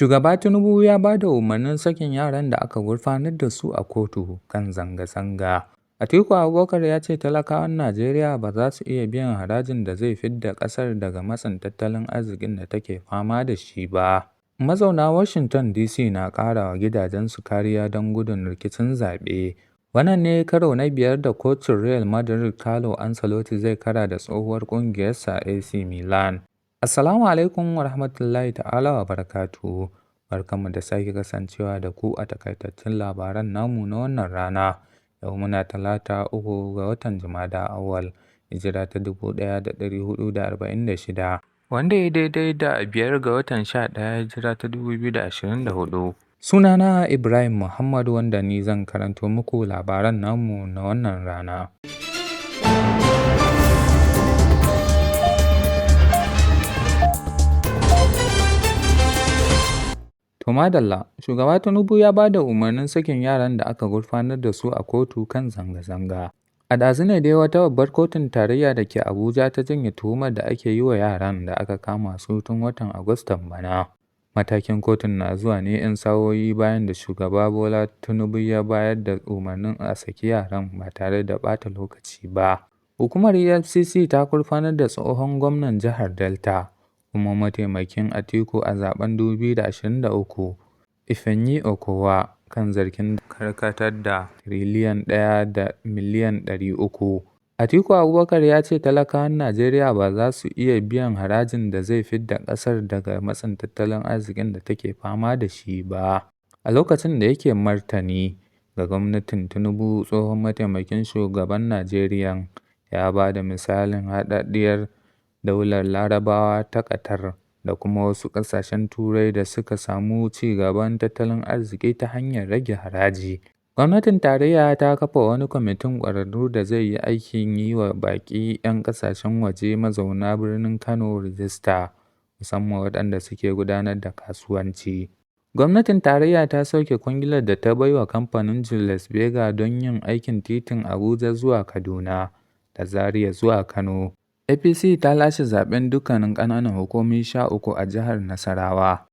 Shugaba Tinubu ya ba da umarnin sakin yaran da aka gurfanar da su a kotu kan zanga-zanga. Atiku Abubakar ya ce talakawan Najeriya ba za su iya biyan harajin da zai fidda ƙasar daga matsin tattalin arzikin da take fama da shi ba. Mazauna Washington DC na ƙara wa gidajensu kariya don gudun rikicin zaɓe. Wannan ne karo na biyar da kocin Real Madrid Carlo Ancelotti zai kara da tsohuwar ƙungiyarsa AC Milan. Assalamu alaikum wa rahmatullahi ta'ala wa barakatuhu. Barkanmu da sake kasancewa da ku a takaitattun labaran namu na wannan rana. Yau muna Talata 3 ga watan Jumada Awwal, hijira ta 1446, wanda ya daidai da 5 ga watan 11 hijira ta 2024. Sunana Ibrahim Muhammad wanda ni zan karanto muku labaran namu na wannan rana. To madalla, Shugaba Tinubu ya ba da umarnin sakin yaran da aka gurfanar da su a kotu kan zanga-zanga. A ɗazu ne dai wata babbar kotun tarayya da ke Abuja ta janye tuhumar da ake yi wa yaran da aka kama su tun watan Agustan bana. Matakin kotun na zuwa ne 'yan sa'o'i bayan da Shugaba Bola Tinubu ya bayar da umarnin a saki yaran ba tare da ɓata lokaci ba. Hukumar EFCC ta gurfanar da tsohon gwamnan jihar Delta kuma mataimakin Atiku a zaɓen 2023, Ifeanyi Okowa, kan zargin karkatar da tiriliyan 1 da miliyan 300. Atiku Abubakar ya ce talakawan Najeriya ba za su iya biyan harajin da zai fidda ƙasar daga matsin tattalin arzikin da take fama da shi ba. A lokacin da yake martani ga gwamnatin Tinubu, tsohon mataimakin shugaban Najeriyan ya ba da misalin haɗaɗɗiyar daular Larabawa ta Qatar da kuma wasu ƙasashen Turai da suka samu ci gaban tattalin arziki ta hanyar rage haraji. Gwamnatin tarayya ta kafa wani kwamitin ƙwararru da zai yi aikin yi wa baƙi 'yan ƙasashen waje mazauna birnin Kano rajista, musamman waɗanda suke gudanar da kasuwanci. Gwamnatin tarayya ta soke kwangilar da ta bai wa kamfanin Julius Berger don yin aikin titin Abuja zuwa Kaduna da Zaria zuwa Kano. APC ta lashe zaɓen dukkanin ƙananan hukumomi 13 a jihar Nasarawa.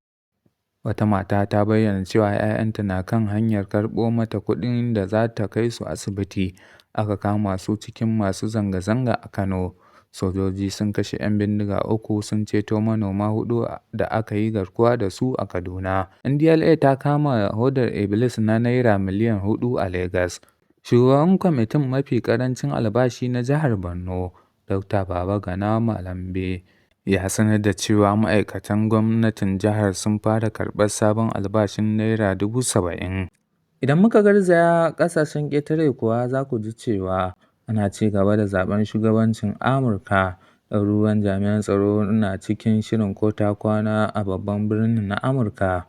Wata mata ta bayyana cewa 'ya'yanta na kan hanyar karɓo mata kuɗin da za ta kai su asibiti, aka kama su cikin masu zanga-zanga a Kano. Sojoji sun kashe 'yan bindiga 3 sun ceto manoma 4 da aka yi garkuwa da su a Kaduna. NDLEA ta kama hodar Iblis na Naira miliyan 4 a Legas. Shugaban kwamitin mafi ƙarancin albashi na jihar Borno, Dr. Babagana Malambe, ya sanar da cewa ma'aikatan gwamnatin jihar sun fara karɓar sabon albashin Naira 70,000. Idan muka garzaya ƙasashen ƙetare kuwa za ku ji cewa ana ci gaba da zaɓen shugabancin Amurka, ɗaruruwan jami'an tsaro na cikin shirin ko-ta-kwana a babban birnin na Amurka.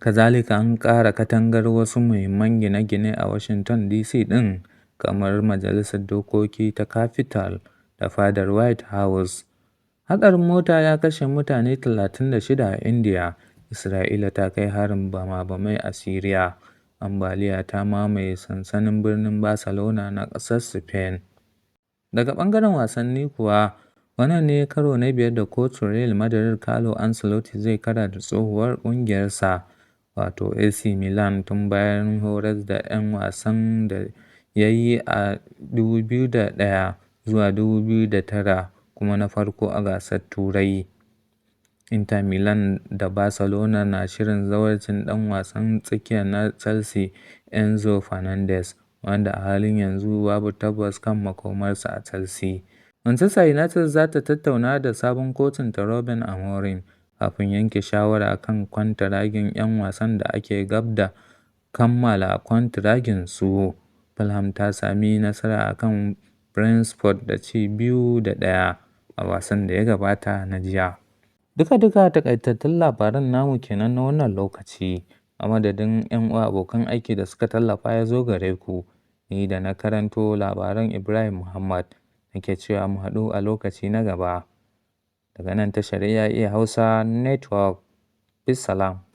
Kazalika an ƙara katangar wasu muhimman gine-gine a Washington DC ɗin, kamar Majalisar Dokoki ta Capitol da fadar White House. Hatsarin mota ya kashe mutane 36 a Indiya. Isra'ila ta kai harin bama-bamai a Siriya. Ambaliya ta mamaye sassan birnin Barcelona na ƙasar Spain. Daga ɓangaren wasanni kuwa, wannan ne karo na biyar da kocin Real Madrid Carlo Ancelotti zai kara da tsohuwar ƙungiyarsa wato AC Milan tun bayan horas da 'yan wasan da ya yi a 2001 zuwa 2009 kuma na farko a gasar Turai. Inter Milan da Barcelona na shirin zawarcin ɗan wasan tsakiya na Chelsea Enzo Fernandez, wanda a halin yanzu babu tabbas kan makomarsa a Chelsea. Manchester United za ta tattauna da sabon kocinta Ruben Amorim kafin yanke shawara kan kwantaragin 'yan wasan da ake gab da kammala kwantaraginsu. Fulham ta sami nasara a kan Brentford da ci 2 da 1 a wasan da ya gabata na jiya. Duka-duka taƙaitattun labaran namu kenan na wannan lokaci. A madadin 'yan uwa abokan aiki da suka tallafa ya zo gare ku, ni da na karanto labaran Ibrahim Muhammad nake cewa mu haɗu a lokaci na gaba. Daga nan tashar AIA Hausa Network. Bissalam.